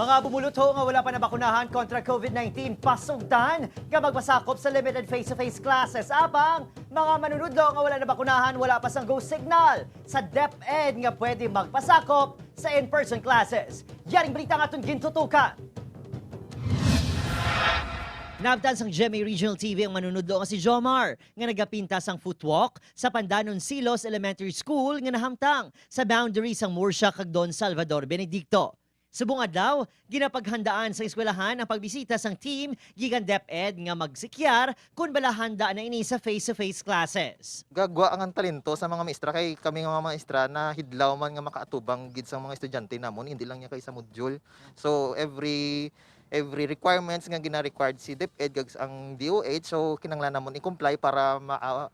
Mga bumulutho nga wala pa nabakunahan kontra COVID-19 pasugtan nga magpasakop sa limited face-to-face classes. Apang mga manunudlo nga wala nabakunahan, wala pa sang go signal sa DepEd nga pwede magpasakop sa in-person classes. Yaring balita nga aton gintutukan. Naabtan sang GMA Regional TV ang manunudlo nga si Jomar nga nagapinta sang footwalk sa Pandanon Silos Elementary School nga nahamtang sa boundary sang Murcia kag Don Salvador Benedicto. Subong adlaw, ginapaghandaan sa eskwelahan ang pagbisita sang team gikan DepEd nga magsikyar kung bala handa na ini sa face-to-face classes. Gagwa ang talento sa mga maestra kay kami nga mga maestra na hidlaw man nga makaatubang gid sa mga estudyante namon, hindi lang niya kay sa module. So every requirements nga gina-required si DepEd kag ang DOH, so kinahanglan namon i-comply para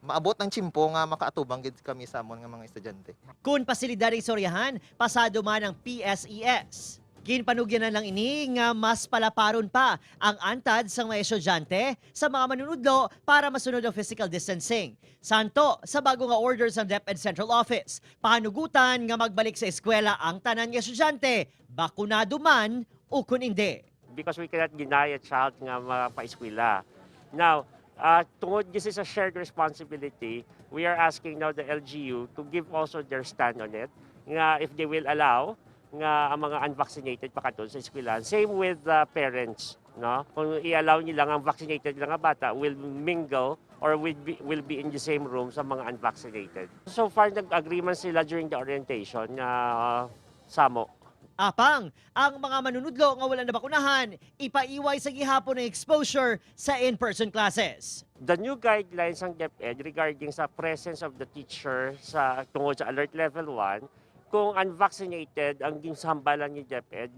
maabot ang tiyempo nga makaatubang gid kami sa amon nga mga estudyante. Kung pasilidad ay istoryahan, pasado man ang PSES. Ginpanugyanan lang ini nga mas palaparon pa ang antad sang mga estudyante sa mga manunudlo para masunod ang physical distancing. Santo, sa bago nga order sa DepEd Central Office, panugutan nga magbalik sa eskwela ang tanan nga estudyante, bakunado man o kun hindi. Because we cannot deny a child nga mapaeskwela. Now, tungod this is a shared responsibility, we are asking now the LGU to give also their stand on it, nga if they will allow nga ang mga unvaccinated pakadto sa eskwelahan. Same with the parents, no? Kung i-allow nila nga ang vaccinated lang nga bata will mingle or will be in the same room sa mga unvaccinated. So far, nag-agree man sila during the orientation na samo. Apang, ang mga manunudlo nga wala nabakunahan, ipaiway sa gihapon ng exposure sa in-person classes. The new guidelines ng DepEd regarding sa presence of the teacher sa tungod sa alert level 1, kung unvaccinated ang ginsambalan ni DepEd,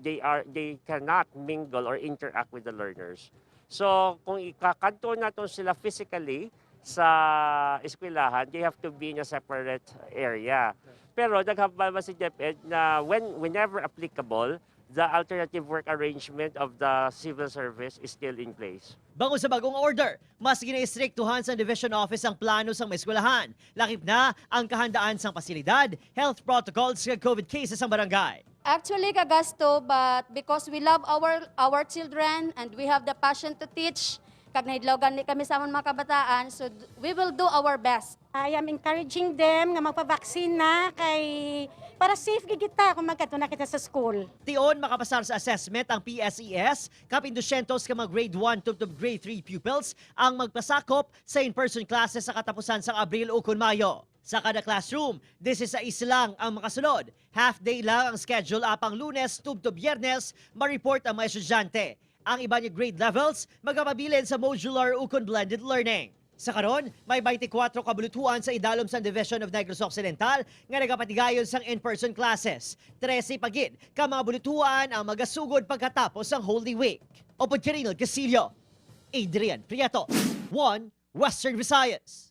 they cannot mingle or interact with the learners. So kung ikakadto naton sila physically sa eskwelahan, they have to be in a separate area. Pero naghambal man si DepEd na whenever applicable, the alternative work arrangement of the civil service is still in place. Bangod sa bagong order, mas ginaestriktuhan sa division office ang plano sang eskwelahan. Lakip na ang kahandaan sang pasilidad, health protocols kag COVID cases ang barangay. Actually, kagasto, but because we love our children and we have the passion to teach, kag nahidlaw gani kami sa amon mga kabataan, so we will do our best. I am encouraging them nga magpa-vaccine na kay para safe gid kita kung magkadto na kita sa school. Tion makapasar sa assessment ang PSES, kapin 200 ka mga grade 1 to grade 3 pupils ang magpasakop sa in-person classes sa katapusan sang Abril o kun Mayo. Sa kada classroom, this is sa lang ang makasulod. Half day lang ang schedule apang Lunes tubtob Biyernes, ma-report ang mga estudyante. Ang iba niya grade levels magapabilin sa modular ukon blended learning. Sa karon, may 24 kabulutuan sa idalom sa Division of Negros Occidental nga nagapatigayon sang in-person classes. 13 pa gid ka mga buluthuan ang magasugod pagkatapos ang Holy Week. Upod Quirino Casillo, Adrian Prieto, 1 Western Visayas.